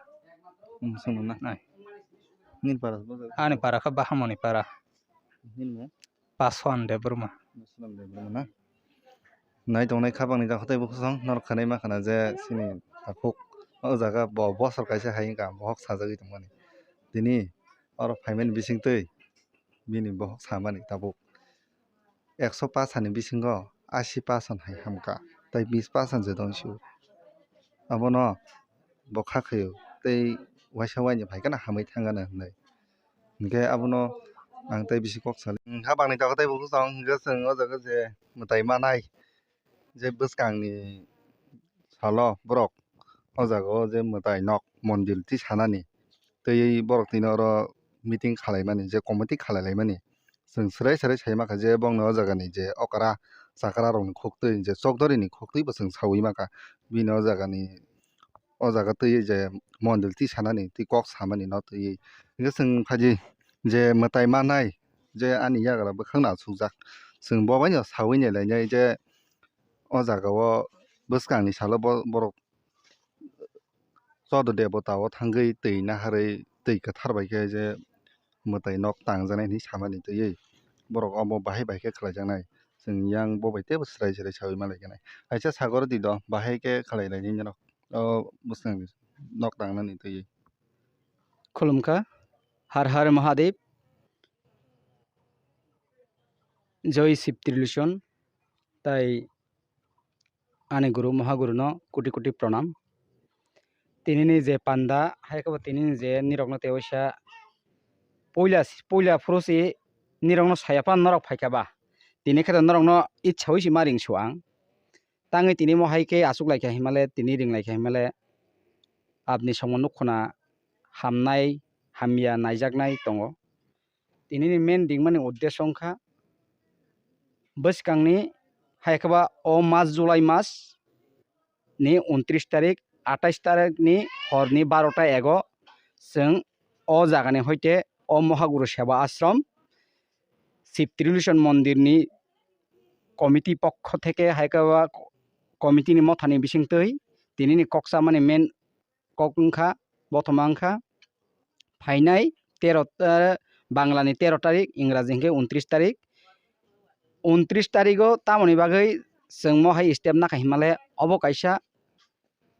Hmm, swngno na? Nai. Nini para se bwswk? Ani para khe Bahamoni para. Nini mung? Paswan Debbarma. Paswan Debbarma na? Nai tongnai khabangni dakho tei bukhusong norok khanai ma khana je chini takhuk o jaga bo bosor kaisa hai wngkha bohok sajagwi tongmani. Tini oro phaimani bisingtwi bini bohok samani tabuk. Ekso percent ni bisingo asi percent hai hamkha, tei bis percent se dong sio. Abono bo kha khaio tei waisa waini phai kheno hamwi thangano hinwi. Hinkhe abono ang tei bisi kok sali. Habangni tago tei buphang hinkhe chwng o jaga je mwtai manai je bwskangni salo borok o jaga o je mwtai nok mondir tisanani tei borok tini oro meeting khalaimani je committee khalailaimani. Chwng swrai swrai sai mankha je bongni o jagani je okra chakra rokni khuktwi je chokdori ni khuktwi bo chwng saui mankha. Bini o jagani o jaga twi je mondel twi sanani twi kok samani no twi hwnkhe chwng phaidi je mwtai manai je ani yagra bwkhakno achukjak. Chwng bo baino saui nai lainai je o jaga o bwskangni salo bo borok Chodo Debota o thangwi twi naharwi twi kwthar bai khe je mwtai nok tangjaknai hinwi samani twiwi borok omo bahai bahai khe khlaijaknai. Chwng yang bo bai teibo swrai swrai saui ma lai khe nai. Kaisa sagor di do bahai khe khlai lai nini rok o bwskang nok tangnani twiwi. Khulumkha, Har Har Mahadev, Joi Shiv Trilochon, tai ani guru Mahaguru no koti koti pranam. Tini ni je panda, hai khe bo tini ni je nirok no tei waisa puila, puila phuru si nirok no saya phano norok phai kha ba. Tini khe norok no itsa wi si ma ring su ang. Tangwi tini mo hai khe achuk lai kha himale, tini ring lai kha himale, aboni somo nuk khuna hamnai, hamya naijaknai tongo. Tini ni main ringmani uddesho wngkha bwskangni hai khe ba o mas July mas ni untris tarik, atais tarik ni hor ni barota ego chwng o jaga ni hoite o Mohaguru Seva Ashram Shiv Trilochon mondir ni committee pokho theke hai khe ba committee ni mothani bisingtwi tini ni kok chamani main kok wngkha, bothoma wngkha phainai tero, eh, Bangla ni tero tarik, Ingraji hwnkhe untris tarik. Untris tarigo tamoni bagwi chwng mo hai step nakha himale obo kaisa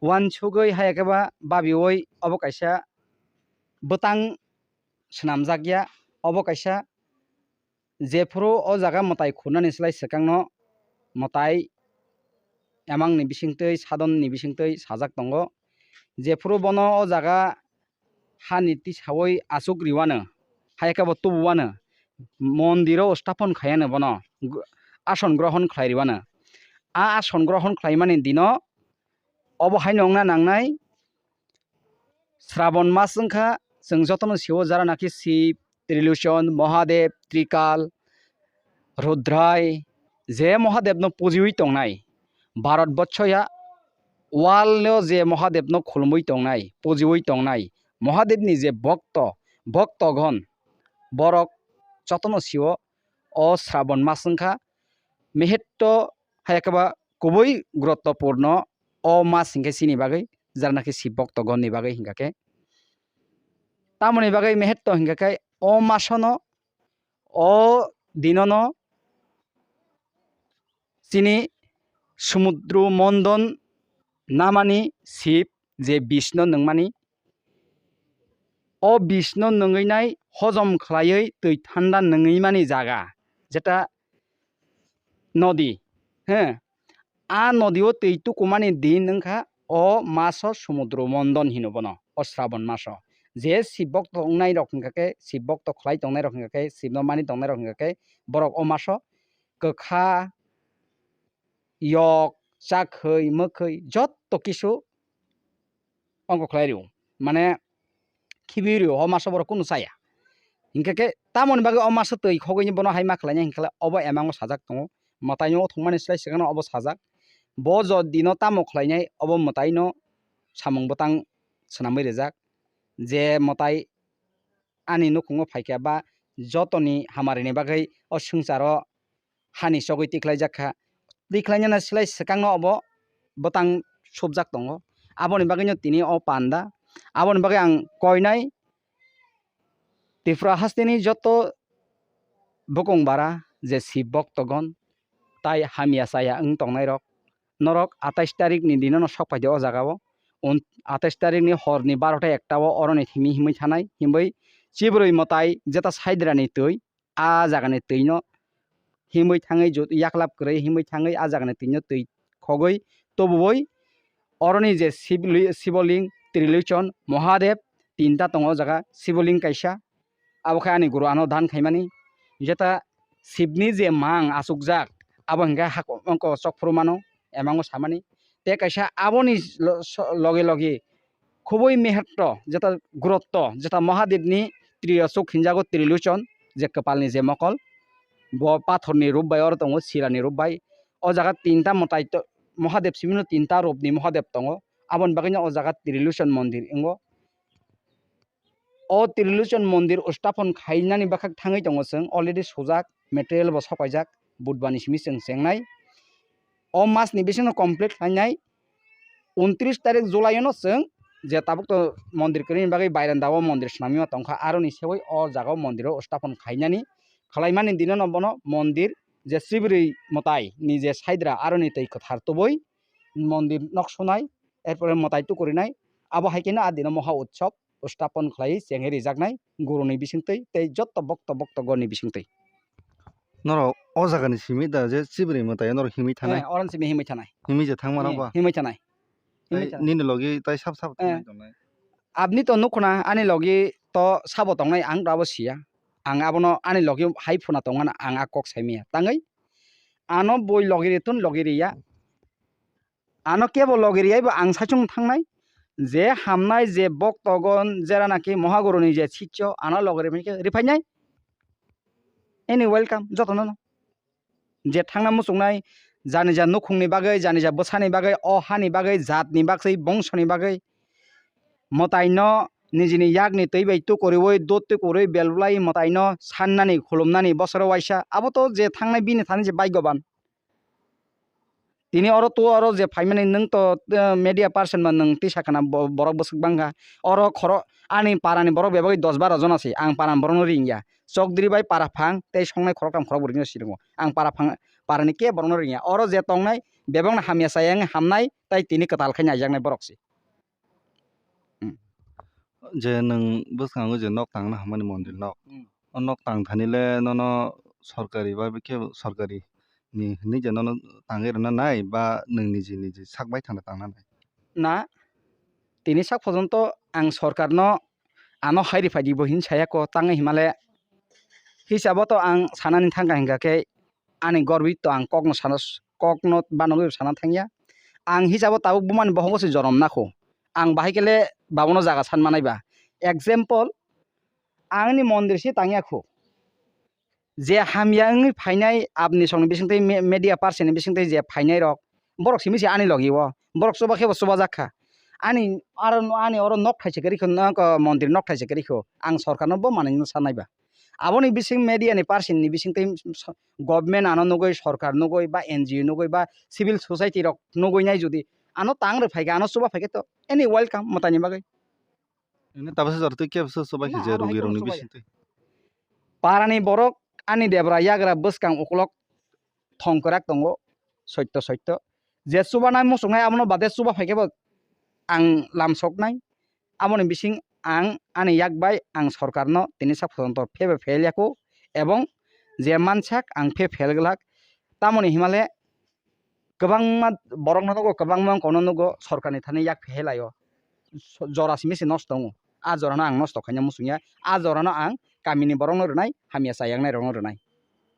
uansugwi hai khe ba babiui obo kaisa bwtang swnamjakya, obo kaisa Jephuru o jaga mwtai khunani slai swkangno mwtai emangni bisingtwi, sadonni bisingtwi sajak tongo. Jephuru bono o jaga hani tisaui achuk riwano, hai khe bo tubuwano, mondiro sthapon khaiyano bono, gr-, ason grohon khlai riwano. A ason grohon khlaimani dino obo haino wngna nangnai, Srabon mas wngkha, chwng jotono sio jara naki Shiv, Trilochon, Mahadev, Trikal, Rudrai, je Mahadevno pujiwi tongnai, Bharat borsho ya world-o je Mahadevno khulumwi tongnai, pujiwi tongnai, Mahadevni je bhokto, bhoktogon, borok jotono sio o Srabon mas wngkha, mehetto hai khe ba kubui guruttopurno o mas hinkhe chini bagwi, jara naki Shiv bhokto gonni bagwi hinkha khe. Tamoni bagwi mehetto hinkha khe o masono, o dinono chini Sumudru Mondon namani Shiv je Bishnu nwngmani, o Bishnu nwngwi nai hojom khlaiwi twi thanda nwngwi mani jaga, jeta nodi, he, a nodi o twi tukumani din wngkha o maso Sumudru Mondon hino bono. o Srabon maso. Je Sib bokto wngnai rok hingkha khe, Sib bokto khlai tongnai rok hingkha khe, Sibno mani tongnai rok hingkha khe, borok o maso kwkha, yok, chakhwi, mwkhwi, jotto kisu ongko khlai rw. Mane khibi rw, o maso borok kunu chaya. Hingkha khe tamoni bagwi o maso twi khogwi bono hai ma khlainai hingkha khe obo emango sajak tongo. Mwtaino o thwngmani slai swkangno obo sajak. Bo jot dino tamo khlainai obo mwtaino samung bwtang swnamwi rijak. Je mwtai ani nukhungo phaikha ba jotoni hamarini bagwi o swngcharo hani chogwi tikhlaijak kha. Tikhlainani slai swkangno obo bwtang subjak tongo. Aboni bagwino tini o panda. Aboni bagwi ang koinai Tripura hasteni joto bukung bara je Sib boktogon tai hamya chaya wng tongnai rok, norok atais tarik ni dino no sok paidi o jaga o. Un-, atais tarik ni hor ni barota ekta o oroni thimi himwi thanai himwi chibrwi mwtai jeta Saidra ni twi a jaga ni twi no himwi thangwi jut-, yaklap kwrwi himwi thangwi a jaga ni twi no twi khogwi tubui oroni je Sibli-, Siboling, Trilochon, Mohadev tinta tongo o jaga. Siboling kaisa, abo khe ani guru ano dan khaimani. Jeta Sibni je mang achukjak, abo hingkhe hak-, ongko chokphuru mano, emango samani. Tei kaisa aboni lo-, so-, logi logi khubui mehetto, jeta gurutto, jeta Mohadevni triyochuk hinjago Trilochon, je kwpalni je mokol, bo pathorni rup bai oro tongo, sirani rup bai. O jaga tinta mwtai to-, Mohadev simino tinta rupni Mohadev tongo, aboni bagwino o jaga Trilochon mondir wngo. O Trilochon mondir usthapon khainani bwkhak thangwi tongo chwng, already sujak, material bo sopaijak, Budhbar ni simi chwng chengnai. O mas ni bisingo complete khlainai, untris tarik July no chwng je tabuk to mondir kwrwini bagwi bairanda o mondir swnamwi ma tongkha, aroni sewoi o jaga o mondir o usthapon khainani, khlaimani dino no bono mondir je chibrwi mwtai ni je Saidra aroni twi kwthar tubui mondir nok sunai, erpore mwtai tukurinai, abo hai khe no a dino moha utsob usthapon khlai chengwi rijaknai guruni bisingtwi tei jotto bokto bokto goni bisingtwi. Norok o jaga ni simi da je chibrwi mwtai norok himwi thanai? Eh, oron simi himwi thanai. Himwi je thangma rok ba? Himwi thanai. Himwi thanai. Nini logi tai sab sab thangnai tongnai? Abni to nukhuna ani logi to sabo tongnai, ang to abo siya. Ang abono ani logi hai phuna tongmani ang a kok saimaya. Tangwi ano boi logi ritun logi riya. Ano kebo logi riyai bo ang saichung thangnai. Je hamnai je boktogon jera naki mohaguruni je sitio ano logi riphai khe riphainai. Any welcome jotono no. Je thangna muchungnai jani ja nukhungni bagwi, jani ja bwsani bagwi, o hani bagwi, jatni bagwi, bongsoni bagwi. Mwtaino nijini yakni twi bai tukuriui, dut tukuriui belblai mwtaino sannani, khulumnani bosoro waisa. Abo to je thangnai bini thani je bhagyoban. Tini oro to oro je phaimani nwng to, eh, media person ba nwng tisa kana bo-, borok bwswk bangkha. Oro khoro ani parani borok bebagwi dos baro jona se. Ang parani borokno ringya. Chokdiri bai para phang tei songnai khoroktham khorokbrwino siringo. Ang para phang, parani kebo borokno ringya. Oro je tongnai bebakno hamya chaya wngwi hamnai tei tini kwtal khe naijaknai borok se. Hmm. Je nwng bwskango je nok tangna hamani mondir nok. Hmm. O nok tang thani le nono sorkari ba khe sorkari ni hinwi je nono tangwi rwna nai ba nwng niji niji sak bai thangna tangna nai? Na, tini sak pojonto ang sorkarno ano hai riphaidi bo hin saya ko tangwi himale hisabo to ang sanani thangkha hingkha khe ani gorbito ang kokno sana, kokno banogwi sana thangya. Ang hisabo tabuk bumani bohogo se jorom nakho. Ang bahai kele babono jaga san manai ba. Example, angni mondir se tangya kho. Je hamya wngwi phainai abni songni bisingtwi me-, media person ni bisingtwi je phainai rok, borok simi se ani logi o. Borok chuba khe bo chuba jak kha. Ani aro, ani oro nok thaisa kwrwi kho, nok, mondir nok thaisa kwrwi kho. Ang sorkarno bo manwi no sanai ba. Aboni bising media ni person ni bisingtwi so-, government ano nugwi, sorkar nugwi, ba N G O nugwi, ba civil society rok nugwi nai jodi ano tang rw phaikha, ano chuba phaikhe to any welcome mwtaini bagwi. Ini tabasa jora twi kebo se chubai khe je rugi rokni bisingtwi. Parani borok ani debra yagra bwskang ukulok thong kwrak tongo, soitto soitto. Je chubanai muchungnai abono bade chuba phaikhe bo ang lamsoknai. Aboni bising ang ani yak bai ang sorkarno tini sak pojonto phebe phel yaku ebong je mansak ang phe phel glak. Tamoni himale kwbangma borokno nugo, kwbangma wngkokno nugo sorkarni thani yak phehelaio. so-, jora simi se nosto wngo. A jorano ang nosto khaina muchungya, a jorano ang kamini borokno rwnai, hamya chayangnai rokno rwnai.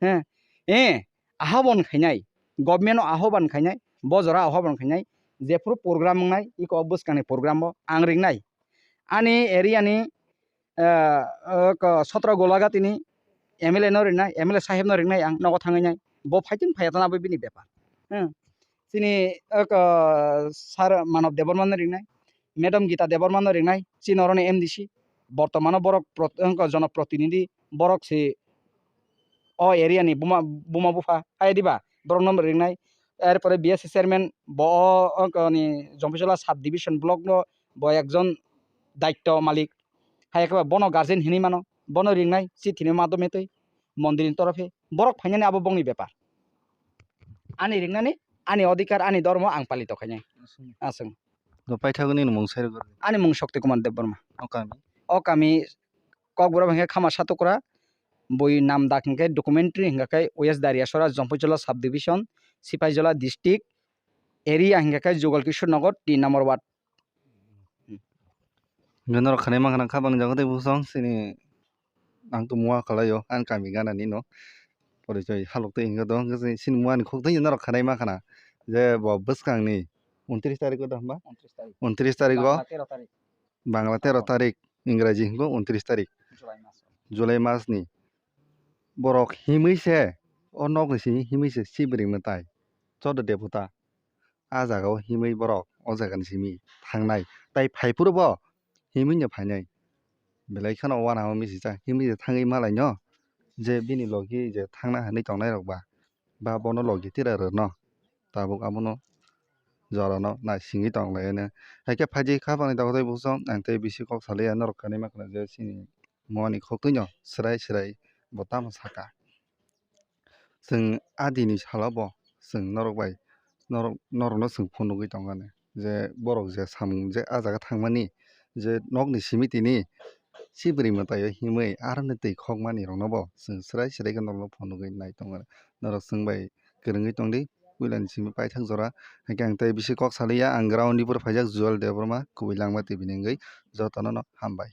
He, eh, ahobon khainai, government o ahoban khainai, bo jora ahoban khainai, jephuru program wngnai, iko bwskangni program bo ang ringnai. Ani area ni, eh, eh, ko-, sotro Golagati ni M L A no ringnai, M L A saheb no ringnai ang nogo thangwi nai. Bo phaitin phaiya tana abo bini bepar. Hmm. Chini, eh, ko-, Sir Manav Debbarma no ringnai, Madam Gita Debbarma no ringnai, chini oroni M D C. Bortomano borok prot-, eh, ko-, jonoprotinidhi, borok si o area ni buma, buma bupha, hai diba? Borok no ringnai. Erpore B S C chairman bo o, o, ko-, ni Jompuijola sub division block no bo ekjon daitto malik. Hai khe bono guardian hinwi mano, bono ringnai chithi ni madhyome twi mondir ni torofe borok phainani abo bongni bepar. Ani ringnani, ani odhikar, ani dhormo ang palito khainai. Aswng. Aswng. Do paithakgwi nini mung sai rwgwi. Ani mung Shakti Kumar Debbarma. O kami? O kami Kokborok hwnkhe Khama Satukra, bui nam dak hwnkhe documentary hwnkha khe West Dariasora, Jompuijola sub division, Sipaijola district, area hwnkha khe Jugal Kishore Nagar, tin number ward. Norok khanai mankha kha bang jaga tei bosong sini ang tongmung o kwlai o, ang kami gana ni no. Porichoi halok tei hwnkhe do, hwnkhe sini mua ni khok twi norok khanai mankha na je bo bwskang ni untris tarik o da hwnba? Untris tarik. Untris tarik o. Bangla tero tarik. Bangla tero tarik, Ingraji hwnkhe untris tarik. July mas o. July mas ni. Borok himwi se, o nok ni simi himwi se sibri mwtai. Chodo deputa. A jaga o himwi borok o jaga ni simi thangnai. Tai phai phuru bo himwi no phainai. Belai kheno uanama misi jak himwi je thangwi malai no. Je bini logi je thangna hinwi tongnai rok ba, ba bono logi tira rwno. Tabuk abono jorano naisingwi tong lai ene. Hai khe phaidi kha bangni dogo tei bosong ang tei bisi kok salai ya norok kani ma khna je chini mua ni khok twi no swrai swrai bo tamo saka. Chwng adini salo bo chwng norok bai norok, norokno chwng phunugwi tongmani je borok je samung je ah jaga thangmani je nokni simi tini sibri mwtaio himwi aroni twi khokmani rokno bo chwng swrai swrai khe norokno phunugwi nai tongo. Norok chwng bai kwrwngwi tongdi puilani simi paithak jora. Hinkhe ang tei bisi kok saliya, ang ground ni phuru phaijak Jual Debbarma kubui langma twi bini wngwi jotono no hambai.